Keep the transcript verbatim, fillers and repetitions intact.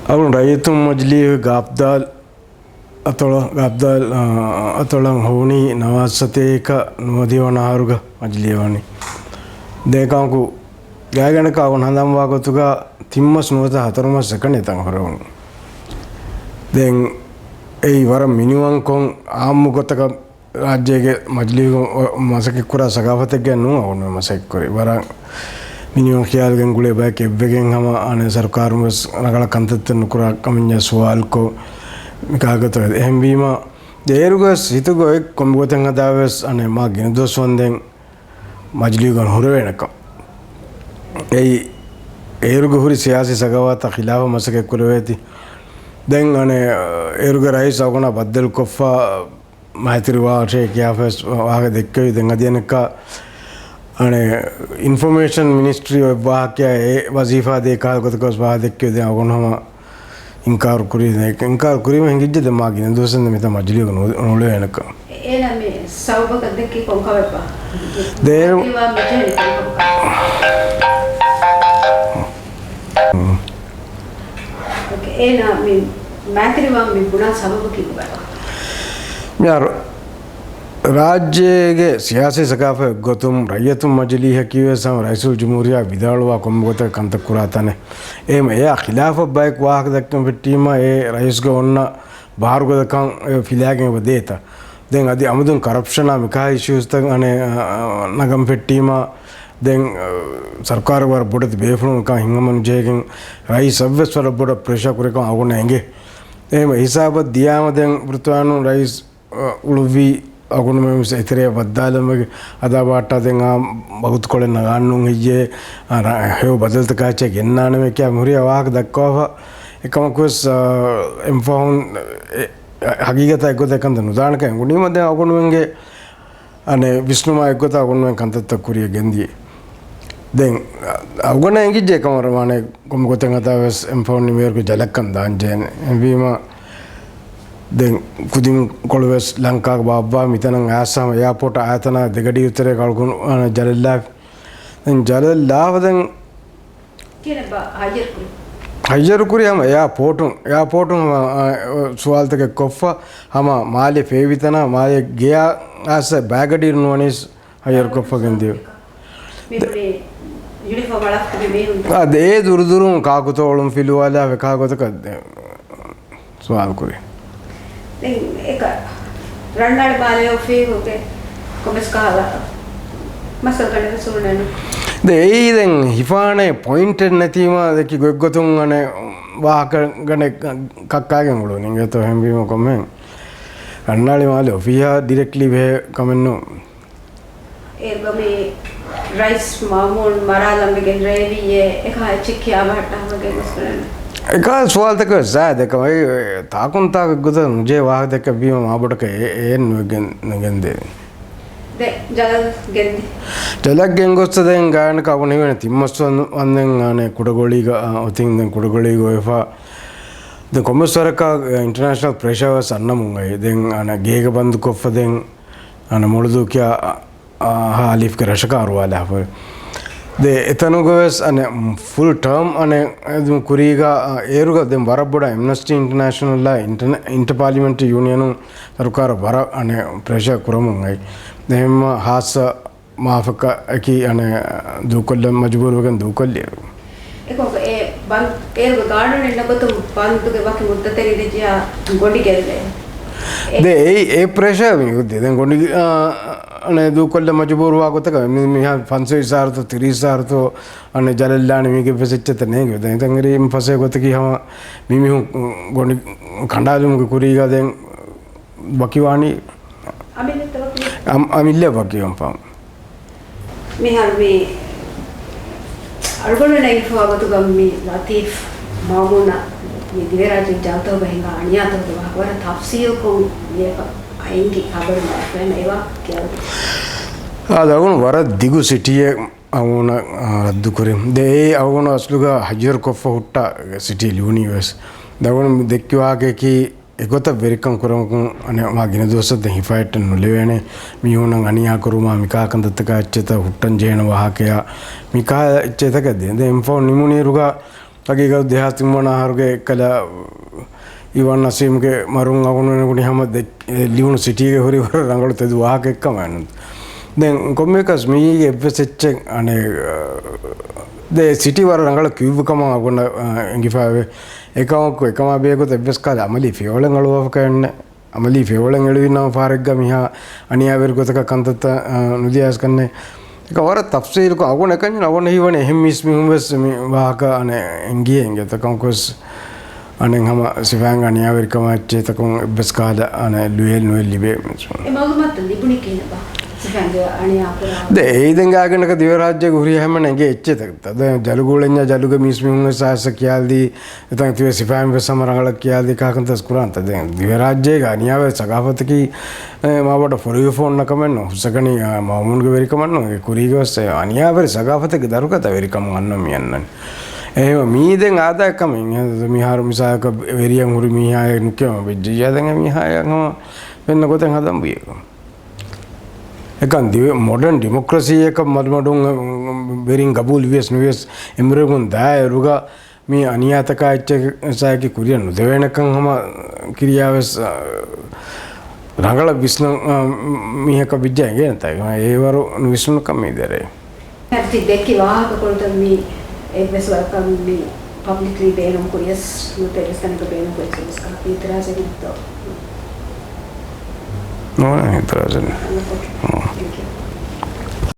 އަޅު ރައްޔިތުން މަޖިލީހުގެ ގާބްދާލް އަތޮޅަށް، ގާބްދާލް، އާ، އަތޮޅަށް ހޮވުނީ ނަވާސަތޭކަ ނުވަދިހަ ވަނަ އަހަރުގަ މަޖިލީހަށް ވަނީ. ދެން އެކަމަކު ގާތްގަނޑަކަށް އަޅު ހަނދާން ވާ ގޮތުގަ ތިން މަސް ނުވަތަ ހަތަރު މަސް އެކަނި އެތަން ހުރެވުނު. ދެން އެއީ ވަރަށް މިނިވަންކޮށް އާއްމު ގޮތަކަށް ރާއްޖޭގެ މަޖިލީހުގަ މަސައްކަތްކުރާ ސަގާފަތެއްގައެއް ނޫން އަޅުގަނޑު މަސައްކަތްކުރީ. ވަރަށް މިނިވަން ޚިޔާލުގެން ގުޅޭ ބަޔަކު އެއްވެގެން ހަމަ އަނެއް ސަރުކާރުން ވެސް ރަނގަޅަށް ކަންތައްތައް ނުކުރާ ކަމަށް ސުވާލުކޮށް މިކާގަތަށް. އެހެންވީމަ އޭރުގަވެސް ހިތުގަ އޮތް ކޮންމެ ގޮތެއް ހަދާވެސް އަނެއް މާ ގިނަ ދުވަސް ވަންދެން މަޖިލީހުގަ ނުހުރެވޭނެކަން. އެއީ އޭރުގަ ހުރި ސިޔާސީ ސަގާވާތަށް ޚިލާފަށް މަސައްކަތް ކުރެވޭތީ. ދެން އަނެއް އޭރުގެ ރައީސް އަޅުގަނޑާ ބައްދަލުކޮށްފަ މައިތިރި ވާށޭ ކިޔާފަވެސް ވާހަކަ ދެއްކެވި. ދެން އަދި އަނެއްކާ އަނެއް އިންފޮމޭޝަން މިނިސްޓްރީ އޮތް ވާހަކައާ އެ ވަޒީފާ ދޭ ކާލް ގޮތަކަށް ވެސް ވާހަކަ ދެއްކެވި. ދެން އަޅުގަނޑު ހަމަ އިންކާރު ކުރީ. އިންކާރު ކުރީމަ ހިނގިއްޖެ ދެން މާ ގިނަ ދުވަސް އިންދެ މިތާ މަޖިލީހުގަ ނު-، ނުޅެވޭނެކަން. އޭނަ މި ސަބަބަކަށް ދެއްކީ ކޮންކަމެއްބާ؟ ދޭރު މި ވާ މި ޖެހެނީ ކޮންކަމަކަށް؟ އޭނަ މި މައިތިރިވާން މި ބުނާ ސަބަބަކީ ކޮބާ؟ މިހާރު ރާއްޖޭގެ ސިޔާސީ ސަގާފަތް ގޮތުން ރައްޔިތުން މަޖިލީހަކީ ވެސް ހަމަ ރައީސުލްޖުމްހޫރިއްޔާ ވިދާޅުވާ ކޮންމެ ގޮތަކަށް ކަންތައް ކުރާ ތަނެއް. އެހެން އެއާ ޚިލާފަށް ބަޔަކު ވާހަކަ ދައްކަން ފެއްޓީމަ އެ ރައީސްގެ އޮންނަ ބާރުގަދަކަން ފިލާގެން އެބަ ދޭތަ؟ ދެން އަދި އަމުދުން ކަރަޕްޝަނާ މިކާ އިޝޫސްތައް އަނެއް، އަ، ނަގަން ފެއްޓީމަ ދެން، އަ، ސަރުކާރު ވަރަށް ބޮޑެތި ބޭފުޅުން ކާ ހިނގަމަނުޖެހިގެން ރައީސް އަށްވެސް ވަރަށް ބޮޑަށް ޕްރެޝާ ކުރިކަން އަޅުގަނޑަށް އެނގޭ. އެހެން ހިސާބަށް ދިޔާމަ ދެން ބުރުތުވާނު ރައީސް، އަ، އުޅުއްވީ އަޅުގަނޑުމެން ވެސް އެތެރެއަށް ވައްދާލަމެގެ އަދާ ބާއްޓާ ދެން އާ ވަގުތުކޮޅެއް ނަގާންނޫން ހެއްޔޭ، އާ، ރަ-، ހެޔޮ ބަދަލުތަކާ އެއްޗެއް ގެންނާނަމޭ ކިޔާ މިހުރިހާ ވާހަކަ ދައްކަވާފަ. އެކަމަކުވެސް، އާ، އެންފަހުން އެ، އެ، ހަގީގަތާ އެއްގޮތަށް ކަންތައް ނުދާނެކަން އެނގުނީމަ ދެން އަޅުގަނޑުމެންގެ އަނެއް ވިސްނުމާ އެއްގޮތަށް އަޅުގަނޑުމެން ކަންތައްތައް ކުރިއަށް ގެންދިޔަ. ދެން އަ-، އަޅުގަނޑަށް އެނގިއްޖެ އެކަމަށް ވާނެ ކޮންމެ ގޮތެއް ހަދާވެސް އެންފަހުން ނިމޭރުގެ ޖަލަށްކަން ދާންޖެހޭނެ. އެހެންވީމަ ދެން ކުދިންކޮޅުވެސް ލަންކާގަ ބާއްވާ މިތަނަށް އައިސް ހަމަ އެއާޕޯޓަށް އައިތަނާ ދެގަޑި އުތަރޭ ކަޅުކުން ޖަލަށްލާފި. ދެން ޖަލަށްލާފަ ދެން ކިހިނެއްބާ ހައްޔަރުކުރީ؟ ހައްޔަރުކުރީ ހަމަ އެއާޕޯޓުން، އެއާޕޯޓުން ހަމަ، އާ، ސުވާލުތަކެއް ކޮށްފަ، ހަމަ މާލެ ފޭވިތަނާ، މާލެ ގެޔާ އައިސް ބައިގަޑިއިރު ނުވަނީސް ހައްޔަރުކޮށްފަ ގެންދިޔަ. މި ޔުނިފޯމް އަޅާފަ މީހުން. އާ، ދެ އޭ ދުރުދުރުން ކާކުތޯ އޮޅުން ފިލުވާލާ ވެ ކާ ގޮތަކަށް ދެ. ސުވާލު ކުރި. ދެން އެކަ ރަންނާޅި މާލެ އޮފީހުގެ ކޮންމެސް ކަހަލަ މައްސަލަ ކަނޑެ ވެސް އުޅުނެއްނު. ދެ އެއީ ދެން ހިފާނެ ޕޮއިންޓެއް ނެތީމަ ދެކި ގޮތްގޮތުން އަނެއް ވާހަކަ ގަނޑެއް ކައްކާގެން އުޅުނީ އިނގޭތޯ ހެންވީމަ ކޮމެން. ރަންނާޅި މާލެ އޮފީހާ ޑިރެކްޓްލީ ބެހޭ ކަމެއްނު. އޭރުގަ މި ރައީސް މާމޫން މަރާލަން ވެގެން ރޭވިއްޔޭ އެކާ އެއްޗެއް ކިޔާ ބަހައްޓާ ހަމަ ގެންގޮސް ކުރަން. އެކާ ސުވާލުތަކެއް ވެސް ޒާ ދެކަމަ ތާކުން ތާކަށް ގޮތަށް ނުޖެހޭ ވާހަކަތަކެއް ވީމަ މާބޮޑަކަށް އެ-، އެއެއް ނުގެން-، ނުގެންދޭ. ދެ ޖަލަށް ގެންދި. ޖަލަށް ގެންގޮސްތަ ދެން ގާނަކަ އަބުނިވެނެ ތިން މަސް ވަން-، ވަންދެން އާނެ ކުޑަގޮޅީގަ، އާ، އޮތިން ދެން ކުޑަގޮޅީގަ އޮވެފަ. ދެން ކޮންމެސް ވަރަކަށް އިންޓަރނޭޝަނަލް ޕްރެޝަރ ވެސް އަންނަމުން އައި. ދެން އާނެ ގޭގަ ބަންދުކޮށްފަ ދެން އާނެ މޮޅުދޫ ކިޔާ އާ، ހާލިފްގެ ރަށަކަށް އަރުވާލާފަ. ދެ އެތަނުގަވެސް އަނެއް ފުލް ޓާމް އަނެއް ކުރީގަ، އާ، އޭރުގަ ދެން ވަރަށް ބޮޑަށް އެމްނެސްޓީ އިންޓަރނޭޝަނަލްއާ އިންޓަރ-، އިންޓަ ޕާލިމެންޓް ޔޫނިއަނުން ސަރުކާރަށް ވަރަށް އަނެއް ޕްރެޝަރ ކުރަމުން އައި. ދެން ހާއްސަ މާފަކައަކީ އަނެއް ދޫކޮށްލަން މަޖުބޫރުވެގެން ދޫކޮށްލި. އެކަމަކު އެ ބަން-، އޭރުގެ ގާނޫނެއް ނެގޮތުން ބަންދުގެ ވަކި މުއްދަތެއް އިނދެއްޖިޔާ ގޮނޑި ގެއްލޭ. ދެ އެއީ އެ ޕްރެޝަރ މި ދެ-، ދެން ގޮނޑި، އާ، އަނެއް ދޫކޮށްލަން މަޖުބޫރުވާ ގޮތަކަށް މި-، މިހާ ފަންސަވީސް އަހަރުތޯ ތިރީސް އަހަރުތޯ އަނެއް ޖަލަށްލާނެ މީގެ ވެސް އެއްޗެއްތަ ނޭނގެ. ދެން ދެން އެރީ ފަސޭ ގޮތަކީ ހަމަ މި މީހުން ގޮނޑި ކަނޑާލުމުގެ ކުރީގަ ދެން ވަކިވާނީ. އަމިއްލަ ވަކި. އަމް-، އަމިއްލަ ވަކިވަން ފަހުން. މިހާރު މި އަޅުގަނޑު ނެގިފަވާ ގޮތުގަ މި ލަތީފް މާމޫނަށް މި ދިވެހިރާއްޖޭގެ ޖަލުތަކުގަ ހިނގާ އަނިޔާތަކުގެ ވާހަކަ ވަރަށް ތަފްސީލްކޮށް ލިޔެފަ އެނގި ޚަބަރު މައިފުޅެއް އެވާ ކިޔަވަން. އާ، ދެ އަޅުގަނޑު ވަރަށް ދިގު ސިޓީއެއް އަޅުގަނޑަށް، އާ، ރައްދުކުރި. ދެ އެއީ އަޅުގަނޑު އަސްލުގަ ހައްޔަރުކޮށްފަ ހުއްޓާ ސިޓީ ލިޔުނީ ވެސް. ދެ އަޅުގަނޑު ދެއްކި ވާހަކަޔަކީ އެގޮތަށް ވެރިކަން ކުރަމަކުން އަނެއް މާ ގިނަ ދުވަސް ދެން ހިފަހައްޓަން ނުލެވޭނެ. މީހުންނަށް އަނިޔާކުރުމާ މިކާ ކަންތައްތަކާ އެއްޗެތައް ހުއްޓަން ޖެހޭނެ ވާހަކަޔާ މިކާ އެއްޗެތަކެއް ދެން. ދެން އެންފަހު ނިމުނިއިރުގަ ހަގީގަތު ދެހާސް ތިން ވަނަ އަހަރުގެ އެއްކަލަ އީވާން ނަސީމްގެ މަރުން އަގުނު އެނގުނީ ހަމަ ދެ-، އެ ލިޔުނު ސިޓީގެ ހުރި ވަރަށް ރަނގަޅު ތެދު ވާހަކަ އެއްކަމަށް. ދެން ކޮންމެއަކަސް މީގެ އެއްވެސް އެއްޗެއް އަނެއް، ދެ ސިޓީ ވަރަށް ރަނގަޅަށް ކިޔުއްވި ކަމަށް އަގުނަށް، އަ، އެނގިފައިވޭ. އެކަމަކު އެކަމާ ބެހޭގޮތަށް އެއްވެސް ކަހަލަ އަމަލީ ފިޔަވަޅެއް އަޅުވާފަކައެއްނެ. އަމަލީ ފިޔަވަޅެއް އެޅުވިންނަމަ ފަހަރެއްގަ މިހާ އަނިޔާވެރި ގޮތަކަށް ކަންތައްތައް، އަ، ނުދިޔަސް ކަންނެ. އެކަ ވަރަށް ތަފްސީލުކޮށް އަގުނަ އެކަންޏެއް އަގުނަ ހީވަނީ އެހެން މީސް މީހުން ވެސް މި ވާހަކަ އަނެއް އެނގިޔޭ އިނގޭތަ ކަމަކުވެސް އަނެއް ހަމަ ސިފައިންގެ އަނިޔާވެރިކަމާ އެއްޗެއް ތަކުން އެއްވެސް ކަހަލަ އަނެއް ލުޔެއް ނުވެ ލިބޭ. އެ މައުލޫމާތު ލިބުނީ ކިހިނެއްބާ؟ ސިފައިންގެ އަނިޔާ ކުރާ. ދެ އެއީ ދެން ގާގަނޑަކަށް ދިވެހިރާއްޖޭގެ ހުރިހާ ހަމަ އެނގޭ އެއްޗެއް ތަކެތަ. ދެ ޖަލުގޫޅެންޏާ ޖަލުގެ މީސް މީހުން ވެސް އާސަ ކިޔާލީ އެތަން ތިބޭ ސިފައިން ވެސް ހަމަ ރަނގަޅަށް ކިޔާލީ ކާކަންތަސް ކުރާންތަ؟ ދެން ދިވެރާއްޖޭގަ އަނިޔާވެރި ސަގާފަތަކީ، އެ، މާބޮޑަށް ފޮރުވިފަ އޮންނަ ކަމެއް ނޫން. ހުސްއަކަނި، އާ، މައުމޫންގެ ވެރިކަމެއް ނޫން. އެ ކުރީގަ ވެސް އެ އަނިޔާވެރި ސަގާފަތެއްގެ ދަރުކަތަ ވެރިކަމުން އަންނަ މި އަންނަނީ. އެހެން މީ ދެން އާދައި ކަމެއް. މިހާރު މިސާލަކަށް ވެރިޔަށް ހުރި މީހާއެއް ނުކިޔަމަ ވެއްޖެއްޔާ ދެން އެ މީހާޔަށް ހަމަ ފެންނަ ގޮތެއް ހަދަން ވީ. އެކަން ދިވެ-، މޮޑަން ޑިމޮކްރަސީއަކަށް މަޑުމަޑުން ވެރިން ގަބޫލު ވިޔަސް ނުވިޔަސް އެމުރެގުން ދާއިރުގަ މި އަނިޔާތަކާ އެއްޗެއް ސާއެކި ކުރިއަށް ނުދެވޭނެކަން ހަމަ ކިރިޔާވެސް، އަ، ރަނގަޅަށް ވިސްނަ، އަ، މީހަކަށް ވިއްޖާ އެނގޭނެތާ. އެވަރު ނުވިސްނުނުކަން މީ ދެރޭ. ތި ދެއްކި ވާހަކަކޮޅުތައް މީ އެއްވެސް ވަރަކަށް މި ޕަބްލިކްލީ ބޭނުން ކުރިޔަސް ނުވަތަ އެއްވެސް ތަނަކަށް ބޭނުން ކުރިޔަސް އެއްވެސް ކަހަލަ އިތިރާޒެއް ނެތްތޯ؟ ނޯ، އިތިރާޒެއް ނެތް. ނޯ. ތެންކް ޔޫ.